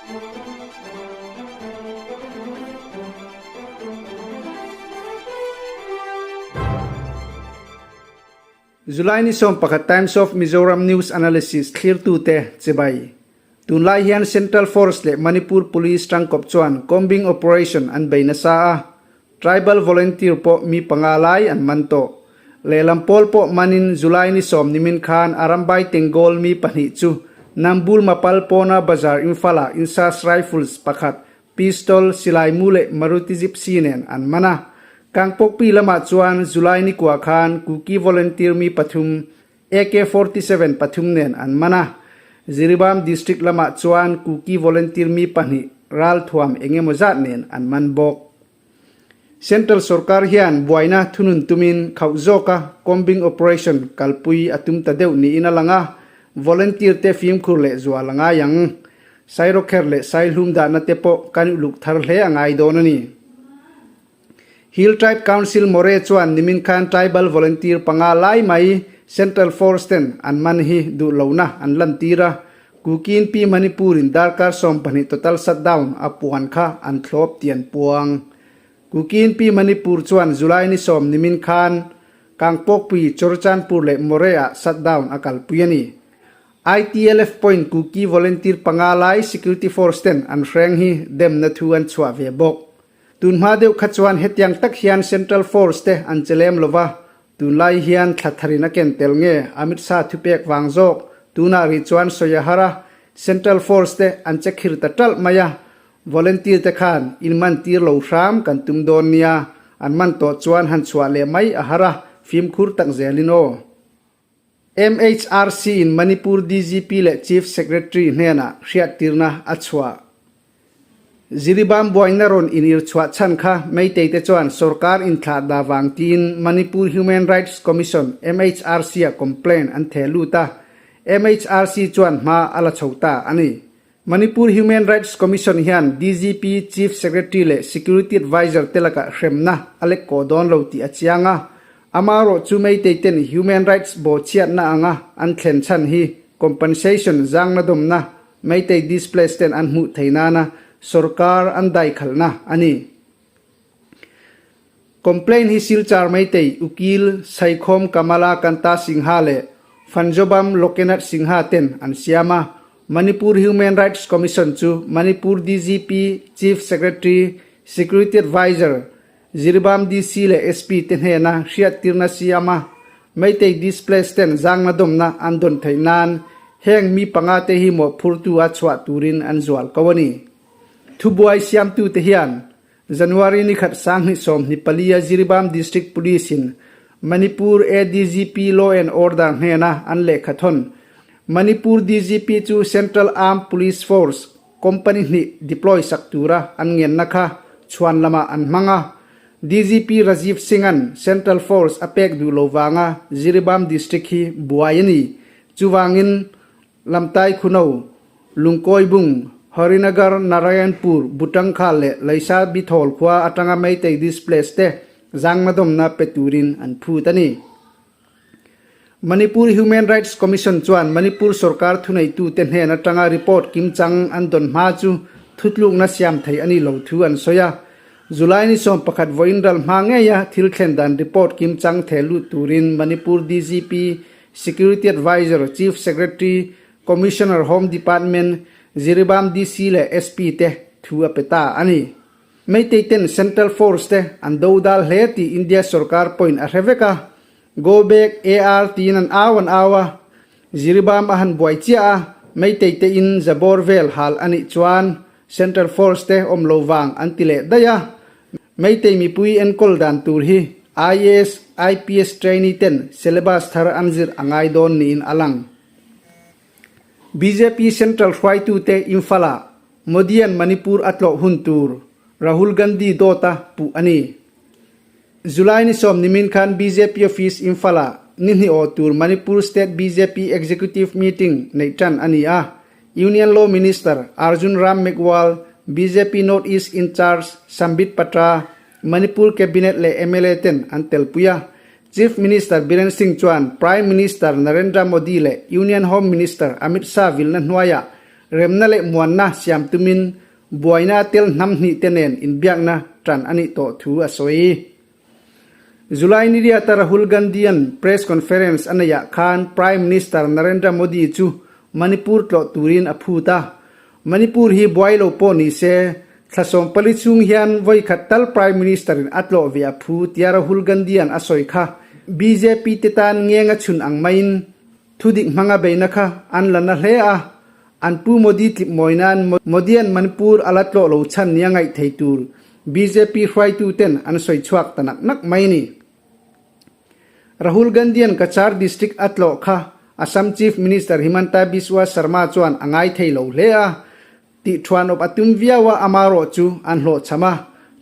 July ni 11 Times of Mizoram News Analysis thlirtute chibai. Tunlai hian Central Force leh Manipur Police tangkawp chuan combing operation an bei nasa a, Tribal volunteer pawh mi panga lai an man tawh. Lehlam pawl pawh manin July ni sawm nimin khan Arambai Tenggol mi pahnih chu Nambul Mapal Pawna Bazar Imphal-ah Insas Rifles pakhat, pistol, silai mu leh Maruti Gypsy nen an man a. Kangpokpi lamah chuan July ni kua khan Kuki volunteer mi pathum AK 47 pathum nen an man a. Jiribam District lamah chuan Kuki volunteer mi pahnih ralthuam eng emaw zat nen an man bawk. Central sorkar hian buaina thunun tumin khauh zawka combing operation kalpui a tum ta deuh niin a lang a, volunteer te fimkhur leh zual a ngai ang. Sairawkher leh saihlum dahna te pawh kan uluk thar hle a ngai dawn a ni. Hill Tribe Council Moreh chuan nimin khan Tribal Volunteer panga lai mai Central Force ten an man hi duh lohna an lantir a, Kukin Pi Manipur-in darkar 20 total shutdown a puan kha an thlawp tih an puang. Kukin Pi Manipur chuan July ni 10 nimin khan Kangpokpui, Churachandpur leh Moreh-ah shutdown a kalpui a ni. ITLF point Kuki Volunteer panga lai Security Force ten an hreng hi demna thu an chhuah ve bawk. Tunhma deuh kha chuan hetiang tak hian Central Force te an che lem lova, tunlai hian thla tharin a ken tel nge Amit Shah thupek vang zawk, tunah rih chuan Sawiahara Central Force te an che khir ta ṭalh mai a, volunteer te khan in man tir lo hram kan tum dawn nia, an man tawh chuan han chhuah leh mai a har a, fimkhur tak zelin aw. MHRC in Manipur DGP leh Chief Secretary hnenah hriattirna a chhuah. Jiribam buaina rawn inir chhuah chhan kha Meitei te chuan sorkar inthlah dah vang tiin Manipur Human Rights Commission, MHRC, ah complaint an theh lut a, MHRC chuan hma a la chho ta a ni. Manipur Human Rights Commission hian DGP, Chief Secretary leh Security Adviser te lakah hremna a lek kawh dawn lo tih a chiang a. Amaherawh chu Meitei ten human rights bawhchhiatna anga an thlen chhan hi compensation zangna dawmna Meitei displaced ten an hmuh thei nana sorkar an daikhalhna a ni. Complaint hi Silchar Meitei Ukil Saikhom Kamala Kanta Singha leh Phanjobam Lokenath Singha ten an siam a. Manipur Human Rights Commission chu Manipur DGP, Chief Secretary, Security Adviser, Jiribam DC leh SP te hnena hriattirna siam a, Meitei displaced ten zangna dawmna an dawn theih nan heng mi panga te hi mawhphurtu a chhuah turin an zual ko a ni. Thubuai siamtute hian January ni khat 2024 a Jiribam District Police in Manipur ADGP Law and Order hnena an lehkha thawn. Manipur DGP chu Central Armed Police Force Company hnih deploy sak tura an ngenna kha chhuan lamah an hmang a. DGP Rajiv Singh-a'n Central Force a pek duh lo vanga Jiribam District hi buai a ni. Chuvangin Lamtai Khuno, Lungkawibung, Harinagar, Narayanpur, Butangkhal leh Leisa Bithol khua atanga Meitei displace te zangmadawmna pe turin an phut a ni. Manipur Human Rights Commission chuan Manipur sorkar thuneitute hnen atanga report kimchang an dawn hma chu thutlukna siam thei a ni lo thu an sawi a. July ni 11 vawiin ral hma ngeia thil thlen dan report kimchang theh lut turin Manipur DGP Security Adviser, Chief Secretary, Commissioner Home Department, Jiribam DC leh SP te thu a pe ta a ni. Meitei ten Central Force te an do dal hle tih India sorkar pawhin a hre vek a. Go back AR tiin an au an au a. Jiribam a han buai chiah a, Meitei te in zabawr vel hal a nih chuan Central Force te awm lo vang an ti leh daih a. Meitei mipui enkawl dan tur hi IAS, IPS trainee ten syllabus thar an zir a ngai dawn niin a lang. Bjp Central hruaitute Imphal-ah Modi-a'n Manipur a tlawh hun tur Rahul Gandhi dawta puh a ni. July ni 10 nimin khan bjp office Imphal-ah ni hnih aw tur Manipur State bjp Executive Meeting neih tan a ni a. Union Law Minister Arjun Ram Meghwal, bjp North East in-charge Sambit Patra, Manipur Cabinet leh mla ten an telpui a. Chief Minister Biren Singh chuan Prime Minister Narendra Modi leh Union Home Minister Amit Shah vilna hnuaiah Remna leh muanna siam tumin buaina a tel hnam hnih te nen inbiakna tan a nih tawh thu a sawi. July ni riata Rahul Gandhi-a'n press conference a neihah khan Prime Minister Narendra Modi chu Manipur tlawh turin a phut a. Manipur hi buai lo pawh ni se, thla 14 chhung hian vawi khat tal Prime Minister-in a tlawh ve a phu tia Rahul Gandhi-a'n a sawi kha bjp te tan ngeng a chhun ang maiin Thudik hmanga beihna kha an la na hle a, an Pu Modi tlip mawi nan Modi-a'n Manipur a la tlawh lo chhan nia ngaih thei tur bjp hruaituten an sawi chhuak ta nak nak mai ni. Rahul Gandhi-a'n Cachar District a tlawh kha Assam Chief Minister Himanta Biswa Sarma chuan a ngai thei lo hle a, Tih thuan awp a tum viau a, amarawh chu an hlawhchham a.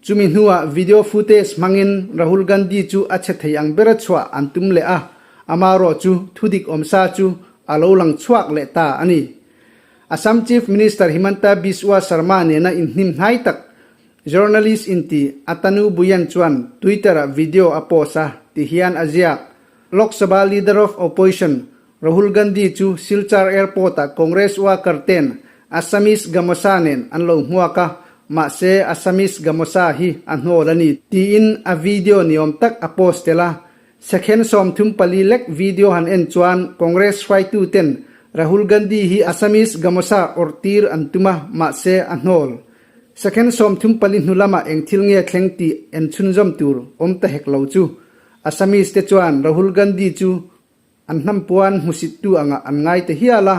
Chumi hnuah video footage hmangin Rahul Gandhi chu a che thei ang bera chhuah an tum leh a, amarawh chu thudik awmsa chu a lo lang chhuak leh ta a ni. Assam Chief Minister Himanta Biswa Sarma nena inhnim hnai tak journalist inti Atanu Bhuyan chuan Twitter-ah video a post a, ti hian a ziak, Lok Sabha Leader of Opposition Rahul Gandhi chu Silchar Airport-ah Congress worker ten Assamese Gamosa nen an lo hmuak a, mahse Assamese Gamosa hi a hnawl a ni tiin a video niawm tak a post tel a. Second 34 lek video han en chuan Congress hruaitu ten Rahul Gandhi hi Assamese Gamosa awrh tir an tum a, mahse a hnawl. Second 34 hnu lamah eng thil nge thleng tih en chhunzawm tur awm ta hek lo chu Assamese te chuan Rahul Gandhi chu An hnam puan hmusittu angah an ngai ta hial a,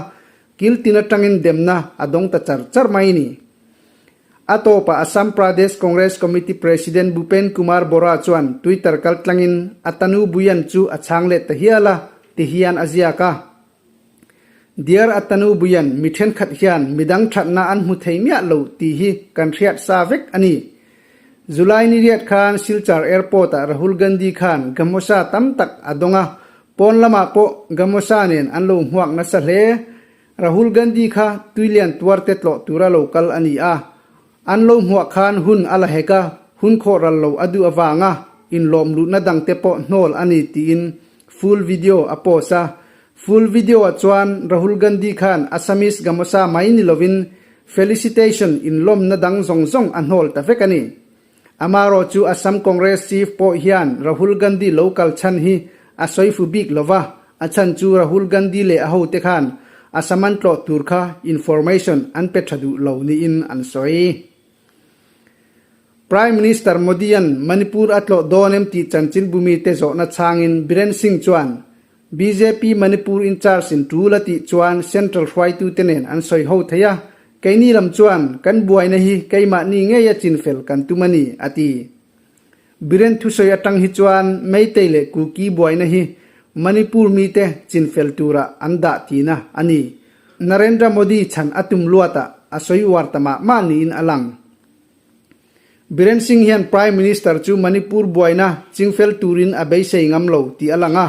kil tin atangin demna a dawng ta char char mai ni. A tawpah Assam Pradesh Congress Committee President Bhupen Kumar Bora chuan Twitter kaltlangin Atanu Bhuyan chu a chhang let ta hial a, ti hian a ziak a. Dear Atanu Bhuyan, mi thenkhat hian midang thatna an hmu thei miah lo tih hi kan hriat sa vek a ni. July ni riat khan Silchar Airport-ah Rahul Gandhi khan gamosa tam tak a dawng a, pawn lamah pawh gamosa nen an lo hmuak nasa hle. Rahul Gandhi kha tuilian tuar te tlawh tura lo kal a ni a, an lo hmuah khan hun a la hek a, hun khawh ral lo a duh avanga inlawm luhna dangte pawh hnawl a ni tiin full video a post a. Full video-ah chuan Rahul Gandhi khan Assamese gamosa mai ni lovin Felicitation inlawmna dang zawng zawng a hnawl ta vek a ni. Amarawh chu Assam Congress Chief pawh hian Rahul Gandhi lo kal chhan hi a sawi fu bik lo va, a chhan chu Rahul Gandhi leh a hote khan Assam an tlawh tur kha information an pe tha duh lo niin an sawi. Prime Minister Modi-a'n Manipur a tlawh dawn em tih chanchinbumi te zawhna chhangin Biren Singh chuan Bjp Manipur in charge in tul a tih chuan Central hruaitute nen an sawi ho thei a, keini lam chuan kan buaina hi keimahni ngei a chinfel kan tum a ni, a ti. Biren thusawi atang hi chuan Meitei leh Kuki buaina hi Manipur mite chinfel turah an dah tina a ni. Narendra Modi chhan a tum luatah a sawi uar ta mah mah niin a lang. Biren Singh hian Prime Minister chu Manipur buaina chingfel turin a beisei ngam lo tih a lang a,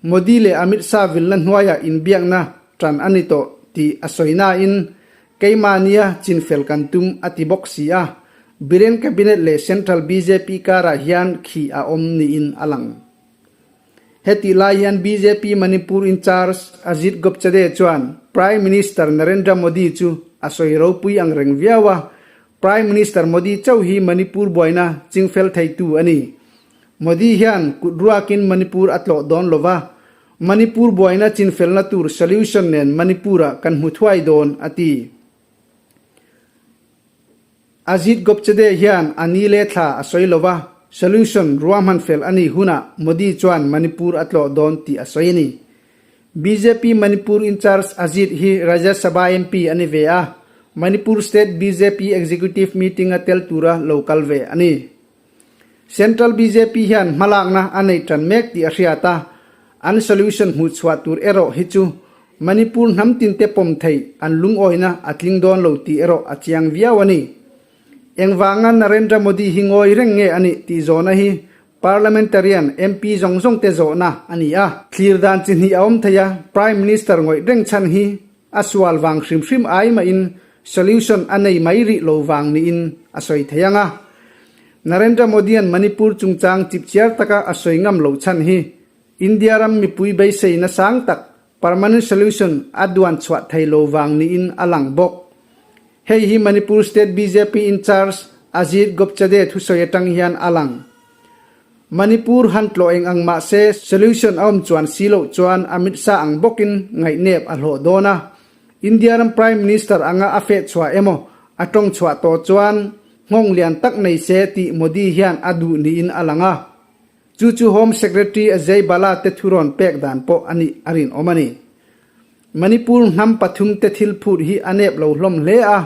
Modi leh Amit Shah vilna hnuaiah inbiakna tan a ni tawh tih a sawi nain keimahnia chinfel kan tum a ti bawk si a, Biren Cabinet leh Central bjp karah hian khi a awm niin a lang. Hetih lai hian bjp Manipur in-charge Ajit Gopchade chuan Prime Minister Narendra Modi chu a sawi ropui ang reng viau a, Prime Minister Modi chauh hi Manipur buaina chingfel theitu a ni. Modi hian kut ruakin Manipur a tlawh dawn lova, Manipur buaina chinfelna tur solution nen Manipur-ah kan hmu thuai dawn, a ti. Ajit Gopchade hian a ni leh thla a sawi lova, solution ruahman fel a nih hunah Modi chuan Manipur a tlawh dawn tih a sawi a ni. Bjp Manipur in-charge Ajit hi Rajya Sabha MP a ni ve a, Manipur State bjp Executive Meeting a tel tura lo kal ve a ni. Central bjp hian hmalakna a nei tan mek tih a hriat a, an solution hmuh chhuah tur erawh hi chu Manipur hnam tinte pawm theih an lungawina a tling dawn lo tih erawh a chiang viau a ni. Engvanga Narendra Modi hi ngawi reng nge a nih tih zawhna hi Parliamentarian MP zawng zawng te zawhna a ni a. Thlir dan chi hnih a awm thei a, Prime Minister ngawih reng chhan hi a sual vang hrim hrim ai mahin solution a nei mai rih lo vang niin a sawi thei ang a. Narendra Modi-a'n Manipur chungchang chipchiar taka a sawi ngam loh chhan hi India ram mipui beiseina sang tak. permanent solution a duan chhuah thei lo vang niin a lang bawk. Hei hi Manipur State bjp in-charge Ajit Gopchade thusawi atang hian a lang. Manipur han tlawh eng ang mah se solution a awm chuan si loh chuan Amit Shah ang bawkin ngaihnep a hlawh dawn a. India ram Prime Minister anga a feh chhuah emaw a tawng chhuah tawh chuan nghawng lian tak nei se tih Modi hian a duh niin a lang a. Chu chu Home Secretary Ajay Bala te thurawn pek dan pawh a nih a rinawm a ni. Manipur hnam pathum te thil phut hi a nep lo hlawm hle a,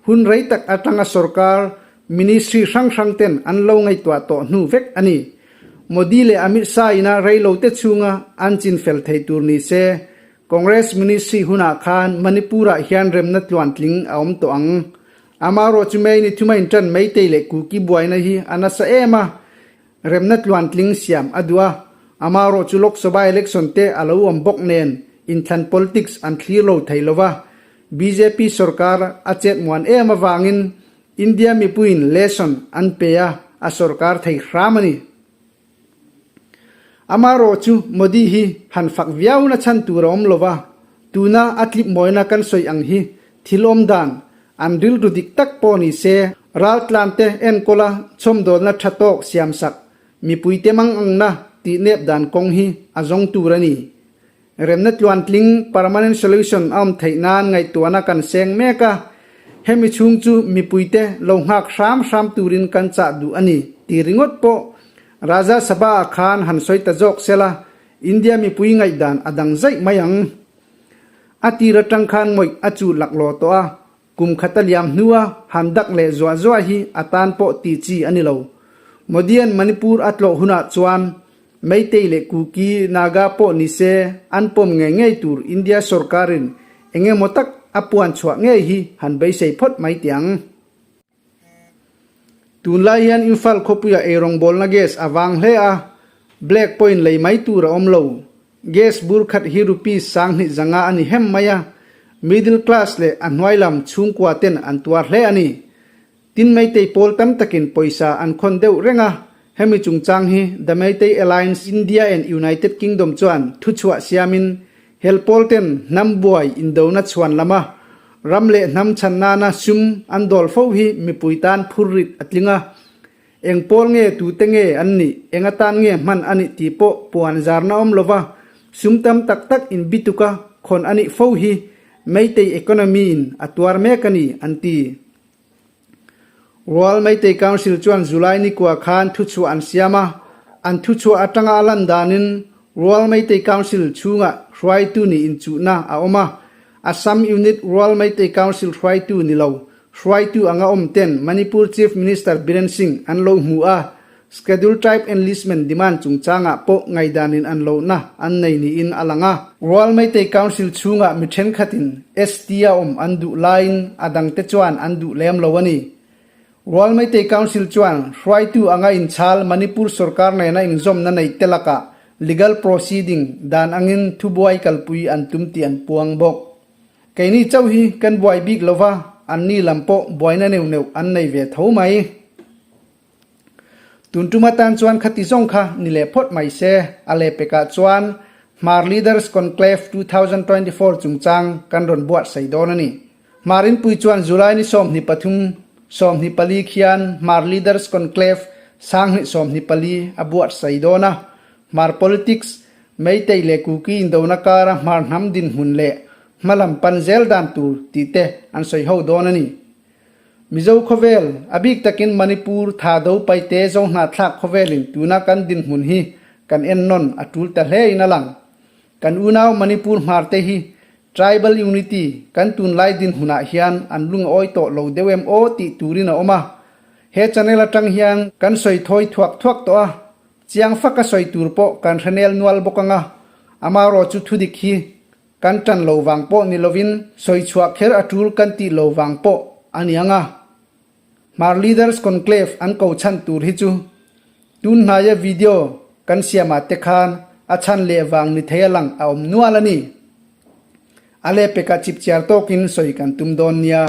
hun rei tak atanga sorkar ministry hrang hrang ten an lo ngaihtuah tawh hnu vek a ni. Modi leh Amit Shah ina rei lo te chhunga an chin fel thei tur ni se, Congress ministry hunah khan Manipur ah hian remna tluantling a awm tawh ang. Amaherawh chu May ni thuma intan Meitei leh Kuki buaina hi a nasa em a, Remna tluantling siam a duh a, amaherawh chu Lok Sabha election te a lo awm bawk nen inthlan politics an thlir lo thei lo va, bjp sorkar a chet muan em avangin India mipuiin lesson an pe a, a sorkar thei hram a ni. Amaherawh chu Modi hi han fak viauna chhan tur a awm lo va, tuna a tlip mawina kan sawi ang hi thil awm dan An rilru dik tak pawh ni se, raltlante enkawla chhawmdawlna tha tawk siamsak mipuite mangangna tih nep dan kawng hi a zawng tur a ni. Remna tluantling, permanent solution, a awm theih nan ngaihtuahna kan seng mek a, hemi chhung chu mipuite lo nghak hram hram turin kan chah duh a ni ti ringawt pawh Rajya Sabha-ah khan han sawi ta zawk sela, India mipui ngaihdan a dang zaih mai ang. A tir atang khan ngawih a chu laklawh tawh a, kum khat a liam hnua han dak leh zuah zuah hi a tan pawh tih chi a ni lo. Modian Manipur a tlawh hunah chuan Meitei leh Kuki, Naga pawh ni se an pawm ngei ngei tur India sorkarin eng emaw tak a puan chhuah ngei hi han beisei phawt mai teh ang. Tunlai hian Imphal khawpuia eirawngbawlna gas a vang hle a, black point lei mai tur a awm lo. Gas bur khat hi rupees 2500 a ni hem mai a, middle class leh a hnuai lam chhungkua ten an tuar hle a ni. Tin Meitei pawl tam takin pawisa an khawn deuh reng a, hemi chungchang hi The Meitei Alliance India and United Kingdom chuan thuchhuah siamin Hel pawl ten hnam buai indona chhuan lama ram leh hnam chhan nana sum an dawl fo hi mipui tan phur rit a tling a. Eng pawl nge tute nge an nih, eng atan nge hman a nih tih pawh puan zarna awm lova sum tam tak tak in bituka khawn a nih fo hi Meitei economy in a tuar mek a ni an ti. Royal Meitei Council chuan July nikua khan thuchhuah an siam a, an thuchhuah atanga a lan danin Royal Meitei Council chhungah hruaitu nih inchuhna a awm a, Assam Unit Royal Meitei Council hruaitu ni lo hruaitu anga awm ten Manipur Chief Minister Biren Singh an lo hmu a, Schedule Tribe Enlistment demand chungchangah pawh ngaihdanin an lohna an nei niin a lang a. Royal Meitei Council chhungah mi thenkhatin ST a awm an duh laiin a dangte chuan an duh lem lo a ni. Royal Meitei Council chuan hruaitu anga inchhal Manipur sorkar nena inzawmna neih te lakah legal proceeding dan angin thubuai kalpui an tum tih an puang bawk. Keini chauh hi kan buai bik lova, anni lam pawh buaina neuh neuh an nei ve tho mai. Tun tum atan chuan khati zawng kha ni leh phawt mai se, a lehpekah chuan Hmar Leaders Conclave 2024 chungchang kan rawn buatsaih dawn a ni. Hmar Inpui chuan July ni 23, 24 khian Hmar Leaders Conclave 2024 a buatsaih dawn a. Hmar Politics, Meitei leh Kuki indona kara Hmar hnam dinhmun leh hmalam pan zel dan tur tih te an sawi ho dawn a ni. Mizo khawvel, a bik takin Manipur tha do paite zo hnahthlak khawvelin tuna kan dinhmun hi kan ennawn a tul ta hle in a lang. Kan unau Manipur hmarte hi Tribal Unity kan tunlai dinhmunah hian an lung a awi tawh lo deuh em aw tih turin a awm a. He channel atang hian kan sawi thawi thuak thuak tawh a, chiang faka sawi tur pawh kan hre nel nual bawk ang a, amaherawhchu chu thudik hi Kan ṭan lo vang pawh ni lovin sawi chhuah kher a ṭul kan tih lo vang pawh a ni ang a. Hmar Leaders Conclave an ko chhan tur hi chu tun hnaia video kan siamah te khan a chhan leh vang ni thei a lang a awm nual a ni. A lehpekah chipchiar tawkin sawi kan tum dawn nia.